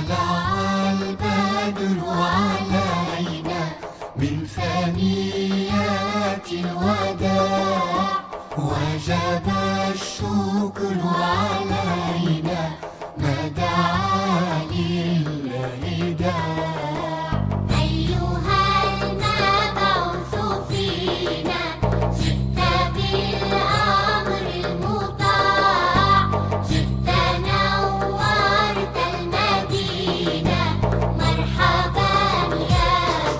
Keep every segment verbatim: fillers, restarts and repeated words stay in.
طلع البدر علينا من ثنيات الوداع، وجب الشكر علينا ما دعا لله داع. أيها المبعوث فينا، جئت بالأمر المطاع، جئت نورت المدينة، مرحبا يا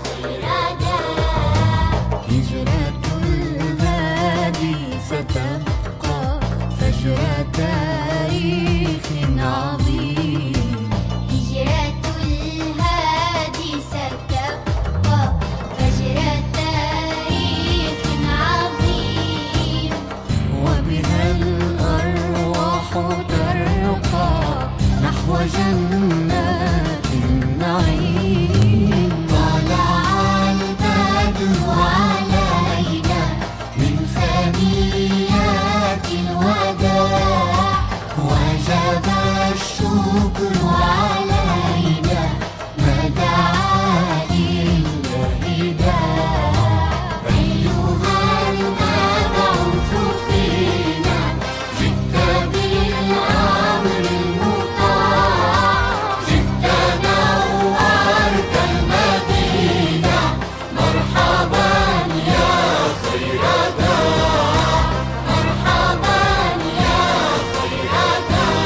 خير داع. هجرة الهادي ستبقى فجر تاريخ عظيم. هجرة الهادي ستبقى فجر تاريخ عظيم. وبها الأرواح ترقى نحو جنات النعيم. طلع البدر علينا من ثنيات الوداع، وجب الشكر علينا ما دعا لله داع. أيها المبعوث فينا، جئت بالأمر المطاع، جئت نورت المدينة، مرحبا يا خير داع، مرحبا يا خير داع.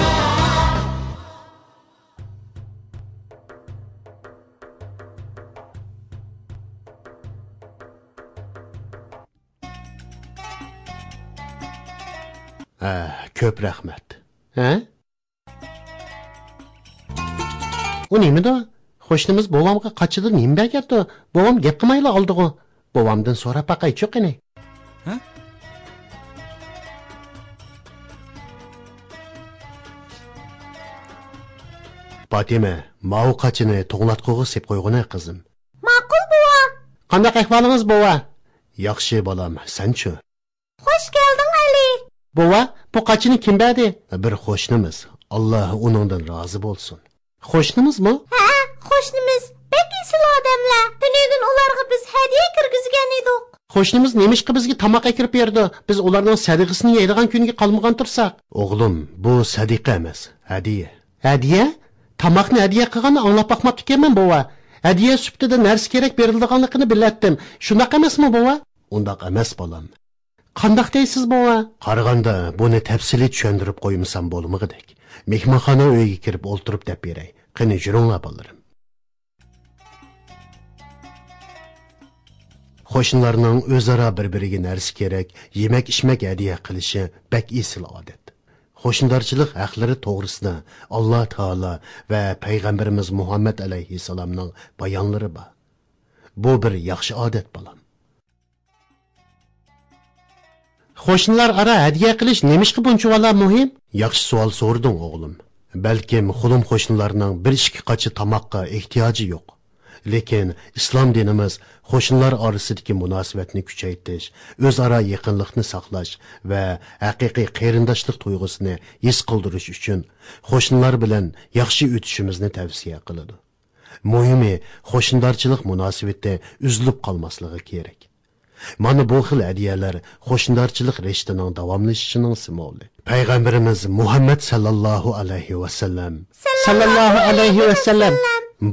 ھە، كۆپ رەھمەت. ھە؟ ئۇ نېمىدۇ؟ قوشنىمىز بوۋامغا قاچىدا نېمە بەرگەپتۇ؟ بوۋام گەپ قىلمايلا ئالدىغۇ. بوۋامدىن سوراپ باقايچۇ قېنى. ھە؟ پاتىمە، ماۋۇ قاچىنى توڭلاتقۇغا سېلىپ قويغىنە، قىزىم. ماقۇل، بوۋا. قانداق ئەھۋالىڭىز، بوۋا؟ ياخشى، بالام، سەنچۇ؟ خوش كەلدىڭ، ئەلى. بوۋا، بۇ قاچىنى كىم بەردى؟ بىر قوشنىمىز. ئاللا ئۇنىڭدىن رازى بولسۇن. قوشنىمىزمۇ؟ ھەئە، قوشنىمىز. بەك ئېسىل ئادەملەر. تۈنۈگۈن ئۇلارغا بىز ھەدىيە كىرگۈزگەن ئىدۇق. قوشنىمىز نېمىشقا بىزگە تاماق ئەكىرىپ بېرىدۇ؟ بىز ئۇلارنىڭ سەدىقىسىنى يەيدىغان كۈنگە قالمىغان تۇرساق. ئوغلۇم، بۇ سەدىقە ئەمەس، ھەدىيە. ھەدىيە؟ تاماقنى ھەدىيە قىلغاننى ئاڭلاپ باقماپتىكەنمەن، بوۋا. ھەدىيە سۈپىتىدە نەرسە كېرەك بېرىلىدىغانلىقىنى بىلەتتىم. شۇنداق ئەمەسمۇ، بوۋا؟ ئۇنداق ئەمەس، بالام. قانداق دەيسىز، بوۋا؟ قارىغاندا، بۇنى تەپسىلىي چۈشەندۈرۈپ قويمىسام بولمىغۇدەك. مېھمانخانا ئۆيگە كىرىپ ئولتۇرۇپ دەپ بېرەي. قېنى، يۈرۈڭلار، بالىلىرىم. قوشنىلارنىڭ ئۆزئارا بىر-بىرىگە نەرسە كېرەك، يېمەك-ئىچمەك ھەدىيە قىلىشى بەك ئېسىل ئادەت. قوشنىدارچىلىق ھەقلىرى توغرىسىدا ئاللا تائالا ۋە پەيغەمبىرىمىز مۇھەممەد ئەلەيھىسسالامنىڭ بايانلىرى بار. بۇ بىر ياخشى ئادەت، بالام. قوشنىلار ئارا ھەدىيە قىلىش نېمىشقا بۇنچىۋالا مۇھىم؟ ياخشى سوئال سورىدىڭ، ئوغلۇم. بەلكىم خۇلۇم قوشنىلارنىڭ بىر ئىككى قاچا تاماققا ئېھتىياجى يوق. لېكىن ئىسلام دىنىمىز قوشنىلار ئارىسىدىكى مۇناسىۋەتنى كۈچەيتىش، ئۆزئارا يېقىنلىقنى ساقلاش ۋە ھەقىقىي قېرىنداشلىق تۇيغۇسىنى ھېس قىلدۇرۇش ئۈچۈن قوشنىلار بىلەن ياخشى ئۆتۈشىمىزنى تەۋسىيە قىلىدۇ. مۇھىمى، قوشنىدارچىلىق مۇناسىۋىتى ئۈزۈلۈپ قالماسلىقى كېرەك. مانا بۇ خىل ھەدىيەلەر قوشنىدارچىلىق رىشتىنىڭ داۋاملىشىشىنىڭ سىمۋولى. پەيغەمبىرىمىز مۇھەممەد ساللاللاھۇ ئەلەيھى ۋەسەللەم، ساللاللاھۇ ئەلەيھى ۋەسەللەم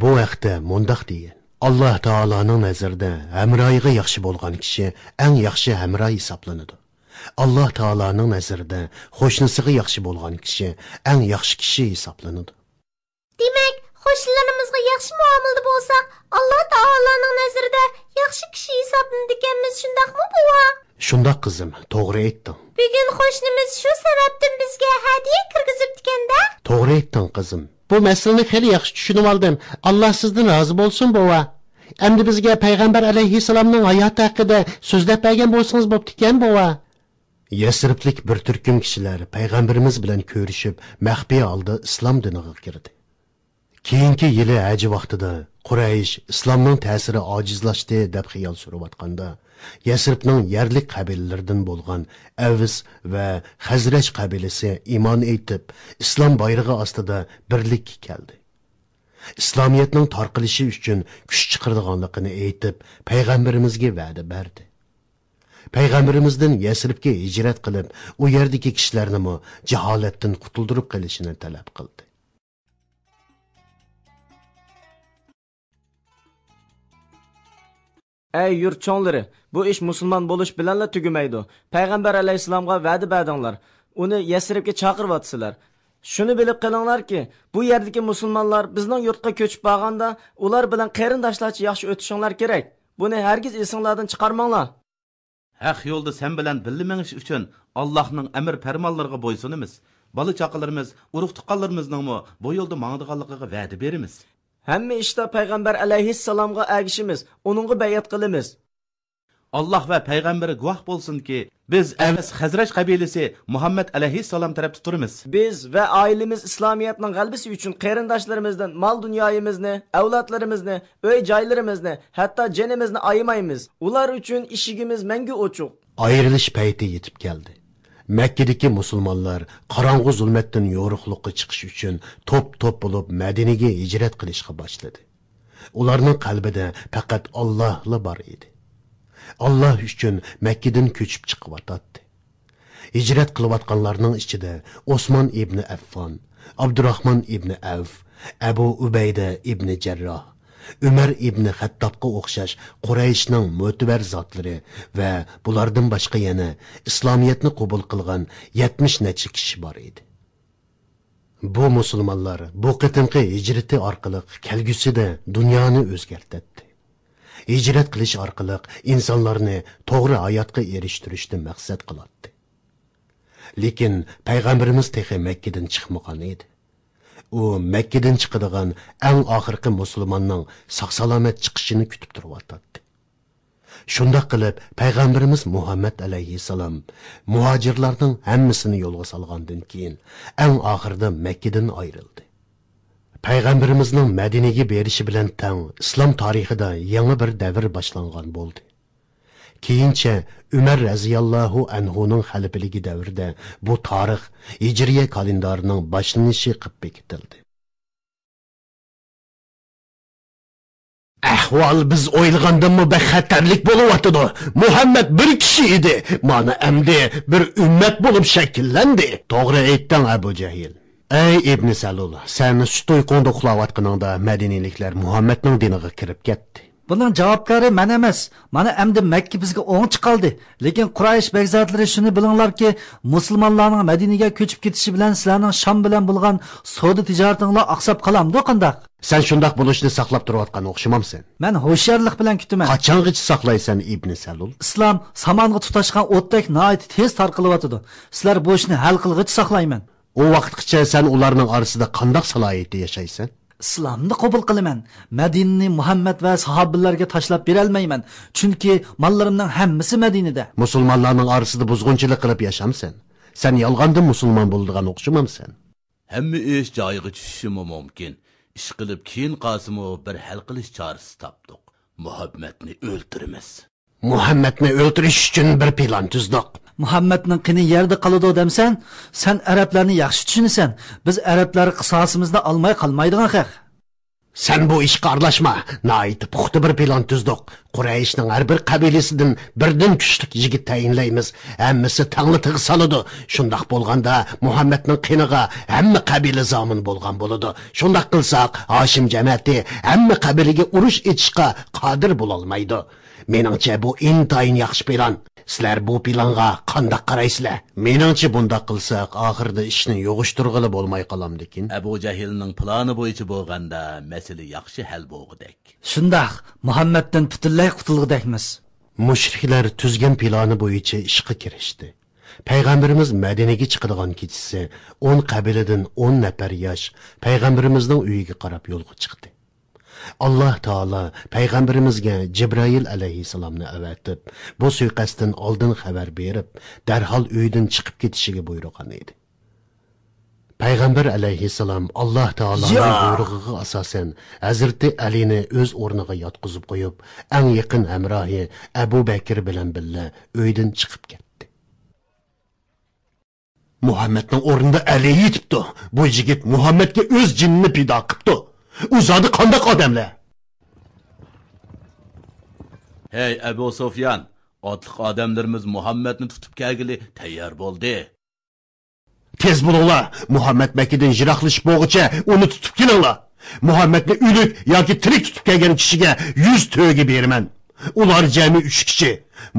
بۇ ھەقتە مۇنداق دېگەن: ئاللا تائالانىڭ نەزىرىدە ھەمراھىغا ياخشى بولغان كىشى ئەڭ ياخشى ھەمراھ ھېسابلىنىدۇ. ئاللا تائالانىڭ نەزىرىدە قوشنىسىغا ياخشى بولغان كىشى ئەڭ ياخشى كىشى ھېسابلىنىدۇ. دېمەك، قوشنىلىرىمىزغا ياخشى مۇئامىلىدە بولساق، ئاللا تائالانىڭ نەزىرىدە ياخشى كىشى ھېسابلىنىدىكەنمىز، شۇنداقمۇ، بوۋا؟ شۇنداق، قىزىم، توغرا ئېيتتىڭ. بۈگۈن قوشنىمىز شۇ سەۋەبتىن بىزگە ھەدىيە كىرگۈزۈپتىكەن-دە. توغرا ئېيتتىڭ، قىزىم. بۇ مەسىلىنى خېلى ياخشى چۈشىنىۋالدىم. ئاللا سىزدىن رازى بولسۇن، بوۋا. ئەمدى بىزگە پەيغەمبەر ئەلەيھىسسالامنىڭ ھاياتى ھەققىدە سۆزلەپ بەرگەن بولسىڭىز بوپتىكەن، بوۋا. يەسرىبلىك بىر تۈركۈم كىشىلەر پەيغەمبىرىمىز بىلەن كۆرۈشۈپ، مەخپىي ھالدا ئىسلام دىنىغا كىردى. كېيىنكى يىلى ھەج ۋاقتىدا قۇرەيش ئىسلامنىڭ تەسىرى ئاجىزلاشتى دەپ خىيال سۈرۈۋاتقاندا، يەسرىبنىڭ يەرلىك قەبىلىلىرىدىن بولغان ئەۋس ۋە خەزرەج قەبىلىسى ئىمان ئېيتىپ، ئىسلام بايرىقى ئاستىدا بىرلىككە كەلدى. ئىسلامىيەتنىڭ تارقىلىشى ئۈچۈن كۈچ چىقىرىدىغانلىقىنى ئېيتىپ، پەيغەمبىرىمىزگە ۋەدە بەردى. پەيغەمبىرىمىزدىن يەسرىبكە ھىجرەت قىلىپ، ئۇ يەردىكى كىشىلەرنىمۇ جاھالەتتىن قۇتۇلدۇرۇپ قېلىشىنى تەلەپ قىلدى. ئەي يۇرت چوڭلىرى، بۇ ئىش مۇسۇلمان بولۇش بىلەنلا تۈگىمەيدۇ. پەيغەمبەر ئەلەيھىسسالامغا ۋەدە بەردىڭلار، ئۇنى يەسرىبكە چاقىرىۋاتىسىلەر. شۇنى بىلىپ قېلىڭلاركى، بۇ يەردىكى مۇسۇلمانلار بىزنىڭ يۇرتقا كۆچۈپ بارغاندا، ئۇلار بىلەن قېرىنداشلارچە ياخشى ئۆتۈشۈڭلار كېرەك. بۇنى ھەرگىز ئېسىڭلاردىن چىقارماڭلار. ھەق يولدا سەن بىلەن بىللە مېڭىش ئۈچۈن ئاللاھنىڭ ئەمر پەرمانلىرىغا بويسۇنىمىز. بالا چاقىلىرىمىز، ئۇرۇق تۇغقانلىرىمىزنىڭمۇ بۇ يولدا ماڭىدىغانلىقىغا ۋەدە بېرىمىز. ھەممە ئىشتا پەيغەمبەر ئەلەيھىسسالامغا ئەگىشىمىز، ئۇنىڭغا بەيئەت قىلىمىز. ئاللاھ ۋە پەيغەمبىرى گۇۋاھ بولسۇنكى، بىز ئەۋس خەزرەج قەبىلىسى مۇھەممەد ئەلەيھىسسالام تەرەپتە تۇرىمىز. بىز ۋە ئائىلىمىز ئىسلامىيەتنىڭ غەلىبىسى ئۈچۈن قېرىنداشلىرىمىزدىن مال-دۇنيايىمىزنى، ئەۋلادلىرىمىزنى، ئۆي-جايلىرىمىزنى، ھەتتا جېنىمىزنى ئايىمايمىز. ئۇلار ئۈچۈن ئىشىكىمىز مەڭگۈ ئوچۇق. ئايرىلىش پەيتى يېتىپ كەلدى. مەككىدىكى مۇسۇلمانلار قاراڭغۇ زۇلمەتتىن يورۇقلۇققا چىقىش ئۈچۈن توپ-توپ بولۇپ مەدىنىگە ھىجرەت قىلىشقا باشلىدى. ئۇلارنىڭ قەلبىدە پەقەت ئاللاھلا بار ئىدى. ئاللاھ ئۈچۈن مەككىدىن كۆچۈپ چىقىۋاتاتتى. ھىجرەت قىلىۋاتقانلارنىڭ ئىچىدە ئوسمان ئىبنى ئەففان، ئابدۇراخمان ئىبنى ئەۋف، ئەبۇ ئۇبەيدە ئىبنى جەرراھ، ئۆمەر ئىبنى خەتتابقا ئوخشاش قۇرەيشنىڭ مۆتىۋەر زاتلىرى ۋە بۇلاردىن باشقا يەنە ئىسلامىيەتنى قوبۇل قىلغان يەتمىش نەچچە كىشى بار ئىدى. بۇ مۇسۇلمانلار بۇ قېتىمقى ھىجرىتى ئارقىلىق كەلگۈسىدە دۇنيانى ئۆزگەرتەتتى. ھىجرەت قىلىش ئارقىلىق ئىنسانلارنى توغرا ھاياتقا ئېرىشتۈرۈشنى مەقسەت قىلاتتى. لېكىن پەيغەمبىرىمىز تېخى مەككىدىن چىقمىغان ئىدى. ئۇ مەككىدىن چىقىدىغان ئەڭ ئاخىرقى مۇسۇلماننىڭ ساق-سالامەت چىقىشىنى كۈتۈپ تۇرۇۋاتاتتى. شۇنداق قىلىپ، پەيغەمبىرىمىز مۇھەممەد ئەلەيھىسسالام مۇھاجىرلارنىڭ ھەممىسىنى يولغا سالغاندىن كېيىن، ئەڭ ئاخىرىدا مەككىدىن ئايرىلدى. پەيغەمبىرىمىزنىڭ مەدىنىگە بېرىشى بىلەن تەڭ ئىسلام تارىخىدا يېڭى بىر دەۋر باشلانغان بولدى. كېيىنچە ئۆمەر رەزىياللاھۇ ئەنھۇنىڭ خەلىپىلىكى دەۋرىدە بۇ تارىخ ھىجرىيە كالېندارىنىڭ باشلىنىشى قىلىپ بېكىتىلدى. ئەھۋال بىز ئويلىغاندىنمۇ بەك خەتەرلىك بولۇۋاتىدۇ. مۇھەممەد بىر كىشى ئىدى، مانا ئەمدى بىر ئۈممەت بولۇپ شەكىللەندى. توغرا ئېيتتىڭ، ئەبۇ جەھىل. ئەي ئىبنى سەلۇل، سەن سۈت ئۇيقۇڭدا ئۇخلاۋاتقىنىڭدا مەدىنىلىكلەر مۇھەممەدنىڭ دىنىغا كىرىپ كەتتى. بۇنىڭ جاۋابكارى مەن ئەمەس. مانا ئەمدى مەككە بىزگە ئوڭ چىقالدى. لېكىن قۇرەيش بەگزادلىرى، شۇنى بىلىڭلاركى، مۇسۇلمانلارنىڭ مەدىنىگە كۆچۈپ كېتىشى بىلەن سىلەرنىڭ شام بىلەن بولغان سودا تىجارىتىڭلار ئاقساپ قالامدۇ قانداق؟ سەن شۇنداق بولۇشنى ساقلاپ تۇرۇۋاتقان ئوخشىمامسەن؟ مەن ھوشيارلىق بىلەن كۈتىمەن. قاچانغىچە ساقلايسەن، ئىبنى سەلۇل؟ ئىسلام سامانغا تۇتاشقان ئوتتەك ناھايىتى تېز تارقىلىۋاتىدۇ. سىلەر بۇ ئىشنى ھەل قىلغۇچە ساقلايمەن. ئۇ ۋاقىتقىچە سەن ئۇلارنىڭ ئارىسىدا قانداق سالاھىيەتتە ياشايسەن؟ ئىسلامنى قوبۇل قىلىمەن. مەدىنىنى مۇھەممەد ۋە ساھابىلەرگە تاشلاپ بېرەلمەيمەن، چۈنكى ماللىرىمنىڭ ھەممىسى مەدىنىدە. مۇسۇلمانلارنىڭ ئارىسىدا بۇزغۇنچىلىق قىلىپ ياشامسەن؟ سەن يالغاندىن مۇسۇلمان بولىدىغان ئوخشىمامسەن؟ ھەممە ئىش جايىغا چۈشۈشىمۇ مۇمكىن. ئىشقىلىپ كېيىن قالسىمۇ بىر ھەل قىلىش چارىسى تاپتۇق. مۇھەممەدنى ئۆلتۈرىمىز. مۇھەممەدنى ئۆلتۈرۈش ئۈچۈن بىر پىلان تۈزدۇق. مۇھەممەدنىڭ قېنى يەردە قالىدۇ دەمسەن؟ سەن ئەرەبلەرنى ياخشى چۈشىنىسەن. بىز ئەرەبلەر قىساسىمىزنى ئالماي قالمايدىغان خەق. سەن بۇ ئىشقا ئارىلاشما. ناھايىتى پۇختا بىر پىلان تۈزدۇق. قۇرەيشنىڭ ھەر بىر قەبىلىسىدىن بىردىن كۈچلۈك يىگىت تەيىنلەيمىز. ھەممىسى تەڭلا تىغ سالىدۇ. شۇنداق بولغاندا مۇھەممەدنىڭ قېنىغا ھەممە قەبىلە زامىن بولغان بولىدۇ. شۇنداق قىلساق، ھاشىم جەمەتى ھەممە قەبىلىگە ئۇرۇش ئېچىشقا قادىر بولالمايدۇ. مېنىڭچە، بۇ ئىنتايىن ياخشى پىلان. سىلەر بۇ پىلانغا قانداق قارايسىلەر؟ مېنىڭچە، بۇنداق قىلساق، ئاخىرىدا ئىشنى يوغۇشتۇرغىلى بولماي قالامدىكىن. ئەبۇ جەھىلنىڭ پىلانى بويىچە بولغاندا، مەسىلە ياخشى ھەل بولغۇدەك. شۇنداق، مۇھەممەدتىن پۈتۈنلەي قۇتۇلغۇدەكمىز. مۇشرىكلار تۈزگەن پىلانى بويىچە ئىشقا كىرىشتى. پەيغەمبىرىمىز مەدىنىگە چىقىدىغان كېچىسى ئون قەبىلىدىن ئون نەپەر ياش پەيغەمبىرىمىزنىڭ ئۆيىگە قاراپ يولغا چىقتى. ئاللاھ تائالا پەيغەمبىرىمىزگە جىبرائىل ئەلەيھىسسالامنى ئەۋەتىپ، بۇ سۇيىقەستتىن ئالدىن خەۋەر بېرىپ، دەرھال ئۆيدىن چىقىپ كېتىشىگە بۇيرۇغان ئىدى. پەيغەمبەر ئەلەيھىسسالام ئاللاھ تائالانىڭ يا! بۇيرۇغىغا ئاساسەن، ھەزرىتى ئەلىنى ئۆز ئورنىغا ياتقۇزۇپ قويۇپ، ئەڭ يېقىن ھەمراھى ئەبۇ بەكرى بىلەن بىللە ئۆيدىن چىقىپ كەتتى. مۇھەممەدنىڭ ئورنىدا ئەلى يېتىپتۇ. بۇ يىگىت مۇھەممەدكە ئۆز جېنىنى پىدا قىپتۇ. ئۇ زادى قانداق ئادەملەر؟ ھەي، ئەبۇ سۇفيان، ئاتلىق ئادەملىرىمىز مۇھەممەدنى تۇتۇپ كەلگىلى تەييار بولدى. تېز بولۇڭلار، مۇھەممەد مەككىدىن يىراقلىشىپ بولغۇچە ئۇنى تۇتۇپ كېلىڭلار. مۇھەممەدنى ئۆلۈك ياكى تىرىك تۇتۇپ كەلگەن كىشىگە يۈز تۆگە بېرىمەن. ئۇلار جەمئىي ئۈچ كىشى.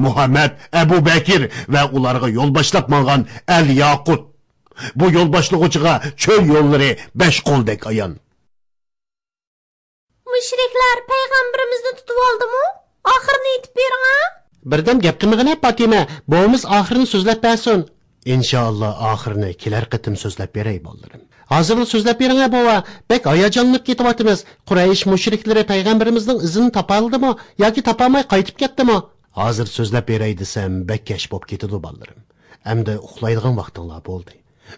مۇھەممەد، ئەبۇ بەكىر ۋە ئۇلارغا يولباشلاپ ماڭغان ئەل ياقۇت. بۇ يول باشلىغۇچىغا چۆل يوللىرى بەش قولدەك ئايان. مۇشرىكلار پەيغەمبىرىمىزنى تۇتۇۋالدىمۇ؟ ئاخىرىنى ئېيتىپ بېرىڭە. بىردەم گەپ قىلمىغىنە، پاتىمە. بوۋىمىز ئاخىرىنى سۆزلەپ بەرسۇن. ئىنشائاللا، ئاخىرىنى كېلەر قېتىم سۆزلەپ بېرەي، بالىلىرىم. ھازىرلا سۆزلەپ بېرىڭە، بوۋا. بەك ھاياجانلىنىپ كېتىۋاتىمىز. قۇرەيش مۇشرىكلىرى پەيغەمبىرىمىزنىڭ ئىزىنى تاپالىدىمۇ ياكى تاپالماي قايتىپ كەتتىمۇ؟ ھازىر سۆزلەپ بېرەي دېسەم، بەك كەچ بوپ كېتىدۇ، بالىلىرىم. ئەمدى ئۇخلايدىغان ۋاقتىڭلار بولدى.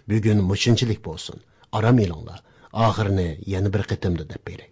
بۈگۈن مۇشۇنچىلىك بولسۇن. ئارام ئېلىڭلار. ئاخىرىنى يەنە بىر قېتىمدا دەپ بېرەي.